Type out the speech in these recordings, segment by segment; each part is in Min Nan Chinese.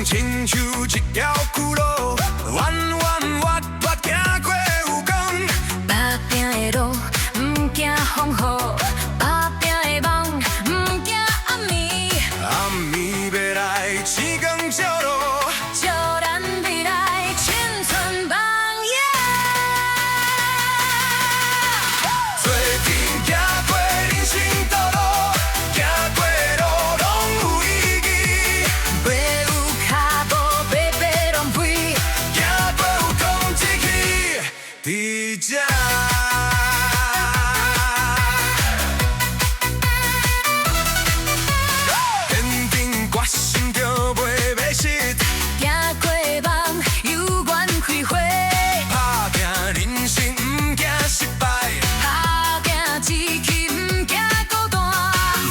親像一條舊路，彎彎彎彎行過有光。打拼的路，毋驚風雨；打拼的夢，毋驚暗暝。暗暝欲來，星光照路。照咱未來，青春夢。Yeah。做陣行過人生道路，行過路攏有意義。袂有跤步白白浪費。行過有光志氣，佇這。堅定決心就袂迷失，行過夢，猶原開花。打拼人生毋驚失敗，打拼志氣，毋驚孤單。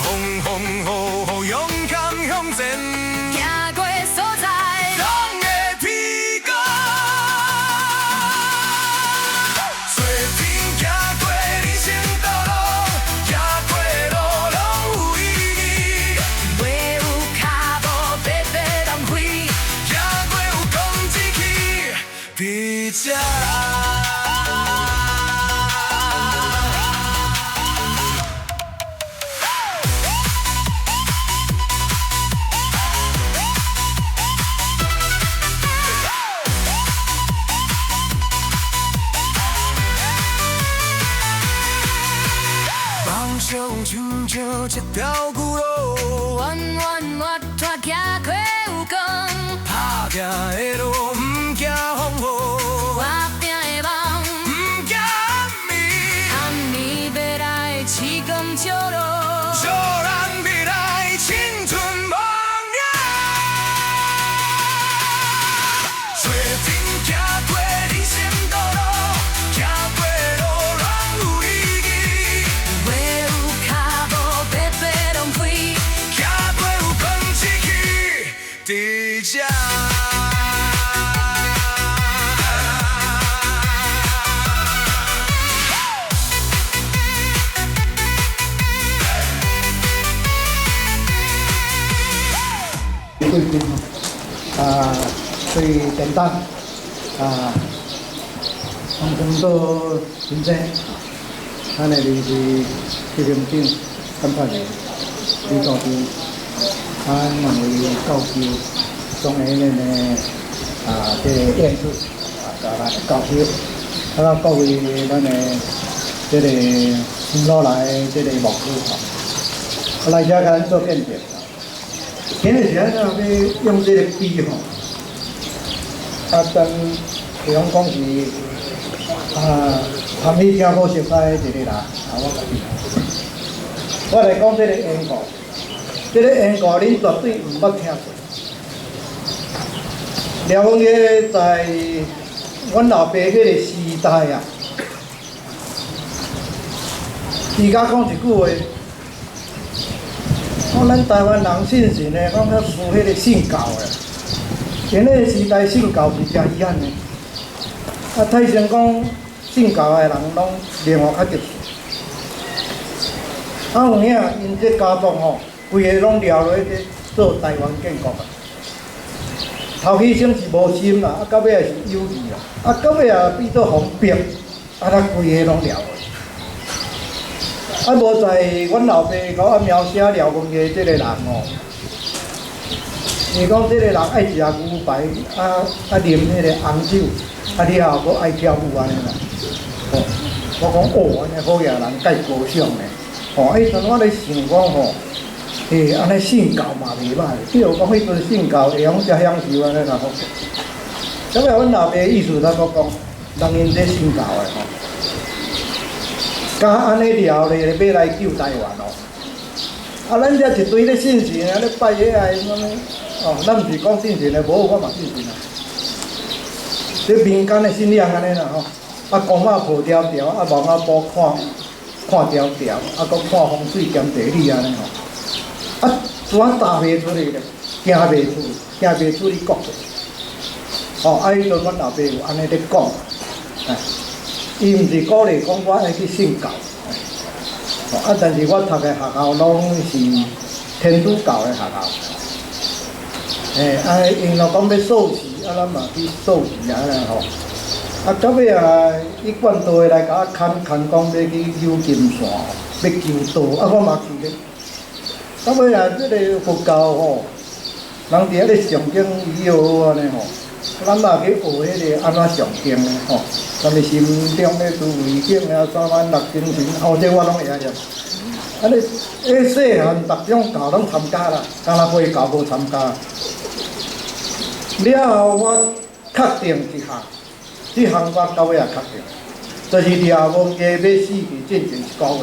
風風雨雨勇敢向前，行過所在，攏會提高。做陣行過人生道路，行過路攏有意義。袂有跤步白白浪費。行過有光志氣，佇這。夢想親像一條舊路，彎彎彎彎行過有光。打拼的路毋驚風雨，打拼的夢，毋驚暗暝。暗暝欲來，星光照路。照咱未來，青春夢。做陣行過人生道路，行過路攏有意義。袂有跤步白白浪費。行過有光志氣，佇這。貴賓啊，對電燈啊，黃松道先生，咱的臨時執行長監察員李道長，咱兩位教授，中研院的啊，這個院士啊，佮咱的教授，啊，各位咱的這個新老來的這個牧師吼，來遮共咱做見證。今日是按怎欲用這個筆吼？啊，咱會曉講是啊，參與聽無熟悉的一個人，啊，我家己，我來講這個緣故，這個緣故恁絕對毋捌聽過。廖文傑在阮老爸彼個時代啊，伊佮講一句話。講咱台灣人信神的，講較事彼个信教的。𪜶彼个時代信教是誠稀罕的。啊，泰成講信教的人攏靈活較特殊。啊，有影𪜶這家族吼，規个攏掠落去做台灣建國啊。頭起先是無心啦，啊，到尾也是有意啦，啊，到尾也變做予逼，啊，咱規個攏掠落。啊，無在阮老爸共我描寫廖文傑這個人吼，伊講這個人愛食牛排，啊啊啉彼個紅酒，啊了後閣愛跳舞按呢啦。吼，我講哦，按呢好額人蓋高尚呢。吼，彼陣我咧想講吼，欸，按呢信教嘛袂歹，比如講彼陣信教會曉遮享受按呢啦好。到尾阮老爸意思他閣講，人𪜶這信教的吼。敢按呢聊咧，欲來救台灣哦！啊，咱遮一堆咧信神啊，咧拜彼个啥物哦，咱毋是講信神的，無我嘛信神啊。這民間的信仰按呢啦吼，啊，公仔抱條條，啊，墓仔埔看看條條，啊，閣看風水兼地理按呢吼。啊，怎踏袂出去咧？行袂出，行袂出去國際。吼，啊，彼陣阮老爸有按呢咧講，哎。伊毋是鼓勵講我愛去信教，啊！但是我讀的學校攏是天主教的學校。欸，啊，𪜶若講欲素食，啊，咱嘛去素食啊啦吼。啊，到尾啊，一貫道的來共我牽牽講欲去扭金線，欲求道，啊，我嘛去咧。到尾啊，這个佛教吼，人佇遐咧誦經以後按呢吼，咱嘛去學彼个按怎誦經咧吼，啥物心中咧諸為境啊，三萬六千神，哦，這我攏會曉念。啊，你彼細漢逐種教攏參加啦，敢若會教無參加。了後我確定一項，這項我到尾也確定，就是廖文傑欲死去進前一個月，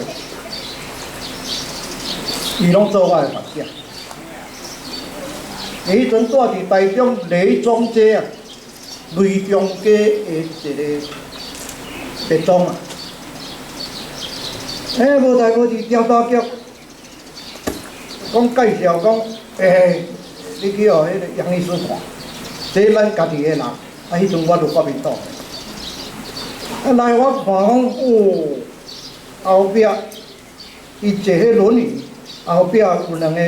伊攏做我的學者。伊彼陣住佇台中雷中街啊，雷中街的一个別莊啊。欸，無代無誌，調查局講介紹講，欸，你去予彼个楊醫師看，這咱家己的人，啊，彼陣我就國民黨。啊，來我看講，哦，後壁伊坐彼輪椅，後壁有兩个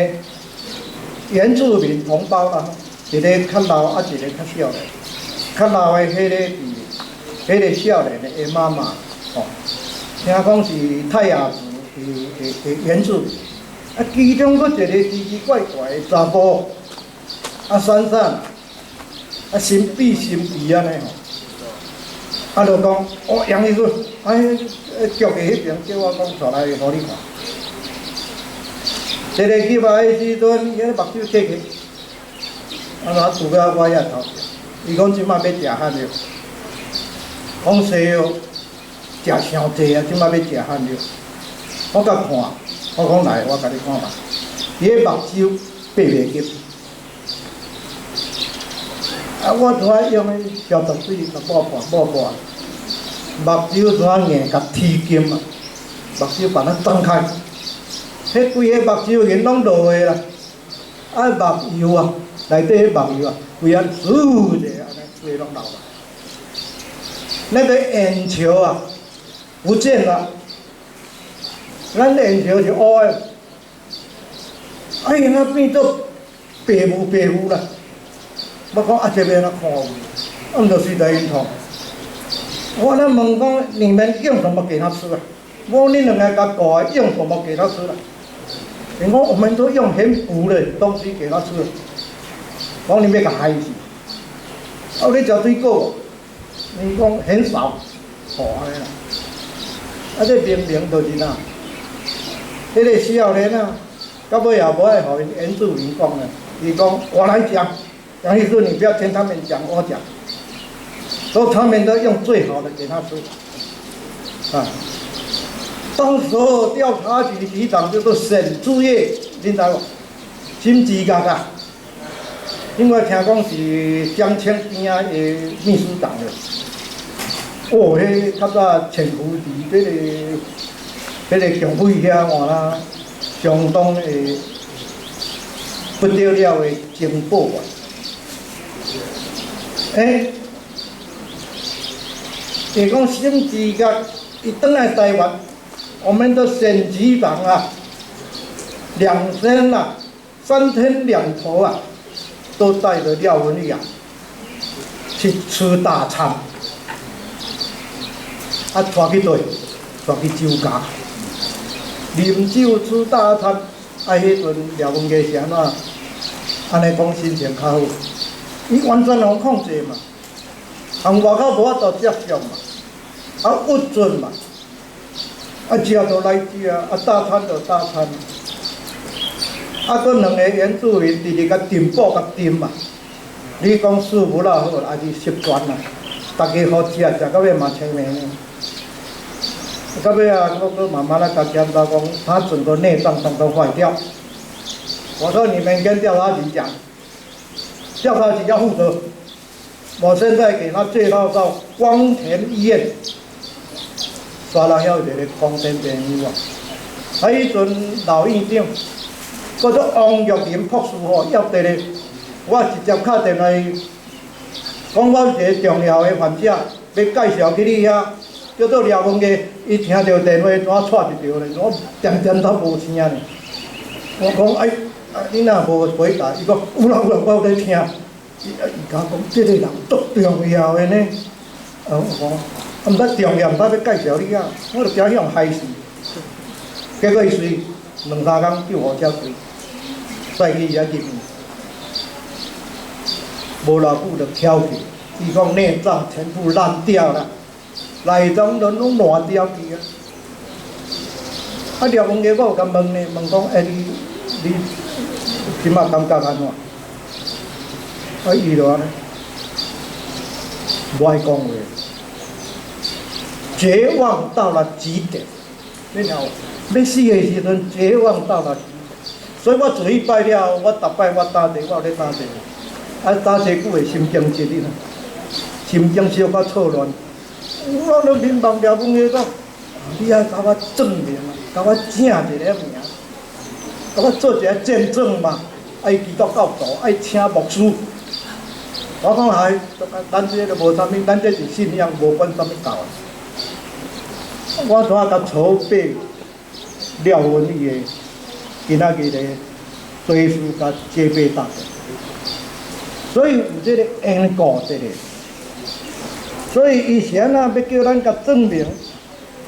原住民同胞啦，一个較老，啊，一个較少年。較老的彼個是彼個少年的媽媽，吼。聽講是泰雅族的原住民，啊，其中閣一个奇奇怪怪的查埔，啊，散散，啊，神秘神秘按呢吼，啊，就講，哦，楊醫師，啊，局的彼邊叫我講帶來予你看，一个入來的時陣，伊彼目睭閉起，啊，若拄到我遐頭前，伊講這擺欲食漢藥，講西藥。食傷濟啊！這擺欲食漢藥，我共看，我講來，我共你看嘛。伊个目睭閉袂入，啊！我怎啊用彼消毒水共抹破抹破，目睭怎啊硬共鐵金啊？目睭把它張開，彼規个目睭銀攏落的啦，啊目油啊，內底彼目油啊，規個嗖者按呢，規個攏流。那个眼球啊！不見了，咱眼球是烏的，啊，伊那變做白霧白霧啦。我講啊，這欲按怎看有？啊，毋就隨在𪜶看。我咧問講，你們用什麼給他吃啊？我講你兩个共顧的用什麼給他吃啊？𪜶講我們都用很補的東西給他吃。我講你欲共害死？啊，你食水果無？𪜶講很少，吼按呢啦。啊！這明明就是哪，彼个少年啊，到尾也無愛予𪜶原住民講啦。伊講我來講，楊醫師你不要聽他們講，我講。說他們都用最好的給他吃，啊。當時候調查局局長叫做沈志業，恁知無？沈志覺啊，因為聽講是江青邊仔的秘書長的。哦，彼較早潛伏佇彼个共匪遐換啦，相當的不得了的情報員。欸，伊講沈志覺伊轉來台灣，我們的沈局長啊，2天啊，3天兩頭啊，都帶著廖文毅啊去吃大餐。啊，帶去佗？帶去酒家，啉酒吃大餐。啊，彼陣廖文傑是按怎？按呢講心情較好，伊完全予控制嘛，佇外口無法度接觸嘛，啊，鬱卒嘛，啊，食就來食，啊，大餐就大餐。啊，閣兩个原住民直直共浸補共浸嘛，你講舒服啦好，還是習慣啦？逐家好食，食到尾嘛清明呢。到尾啊，我閣慢慢來共檢查講，他整個內臟統統壞掉。我說你們跟調查局講，調查局要負責。我現在給他介紹到光田醫院，沙拉遐有一个光田病院啊。啊，彼陣老院長叫做王玉林博士吼，要佇咧，我直接敲電話，講我有一个重要的患者，欲介紹去你遐，叫做廖文傑，伊聽著電話怎掣一著咧，我點點都無聲呢。我講哎，啊，你若無回答，伊講有啦有啦，我有咧聽。伊啊伊共我講，這个人足重要的呢。啊，我講，啊，毋捌重要，毋捌欲介紹你啊，我就驚去予害死。結果伊隨兩三工救護車隨，載去遐入院，無偌久就翘去。伊講內臟全部爛掉啦，內臟都攏爛掉去啊！啊，廖文傑我有共問呢，問講，欸，你你這馬感覺按怎？啊，伊就按呢，無愛講話，絕望到了極點，你聽有？欲死的時陣，絕望到了極點。所以我做彼擺了後，我逐擺我打坐，我有咧打坐，啊打坐久會神經質哩啦，神經小可錯亂。我攏眠夢廖文傑講，你愛共我證明啊，共我請一个名，共我做一个見證嘛。愛基督教徒，愛請牧師。我講係，咱這個無啥物，咱這是信仰，無管啥物教。我怎共籌備廖文毅的今仔日的追思佮祭拜大會，所以有這个緣故佇咧。所以伊是按怎欲叫咱共證明，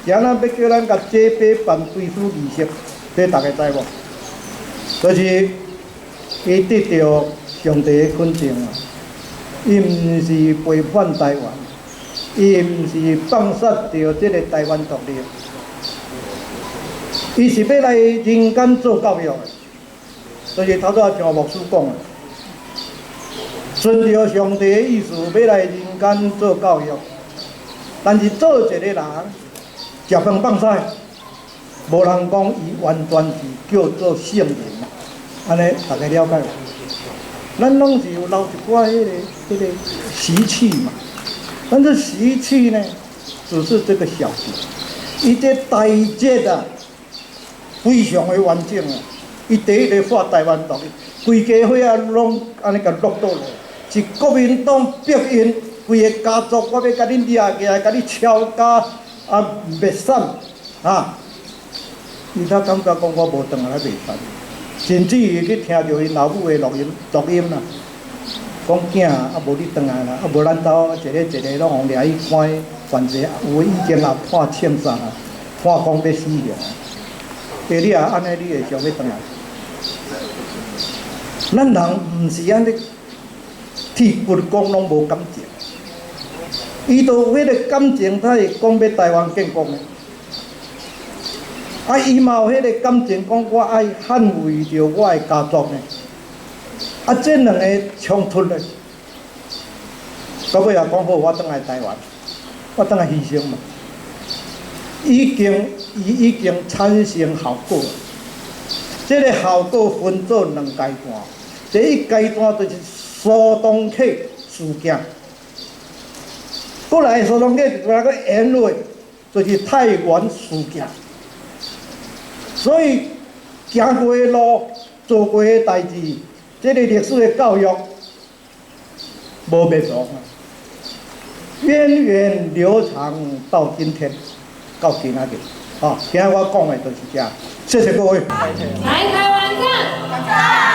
是按怎欲叫咱共祭拜辦追思儀式，這大家知無？就是伊得著上帝的肯定啊！伊毋是背叛台灣，伊毋是放殺著這个台灣獨立，伊是欲來人間做教育的。就是頭拄仔像牧師講的，順著上帝的意思，欲來人間做教育，但是做一個人食飯放屎，無人講伊完全是叫做聖人，按呢大家了解無？咱攏是有留一寡彼个習氣嘛，但是習氣呢，只是這個小節，伊這大節啊，非常的完整啊！伊第一个發台灣獨立，規家伙仔攏按呢共落倒落，是國民黨逼𪜶規个家族，我欲共恁掠起來，共你抄家啊滅散啊！伊才感覺講我無轉來袂使，甚至於去聽著𪜶老母的錄音錄音啦，講囝啊，無你轉來啦，啊無咱兜一个一个攏予掠去關，反正有的已經也判槍殺啊，判講欲死刑啊！欸，你若按呢，你會想欲轉來？咱人毋是按呢，鐵骨講攏無感情，伊都有彼个感情，才會講欲台灣建國呢。啊，伊嘛有彼个感情，講我愛捍衛著我的家族呢。啊，這兩个衝突咧，到尾也講好，我轉來台灣，我轉來犧牲嘛。已經，伊已經產生效果。這个效果分做兩階段，第一階段就是蘇東克事件，過來蘇東克就來閣延落，就是太原事件。所以行過的路，做過的代誌，這个歷史的教育無滅亡啊，源遠流長到今天，到今仔日，吼，今仔我講的就是這，謝謝各位。來台灣讚！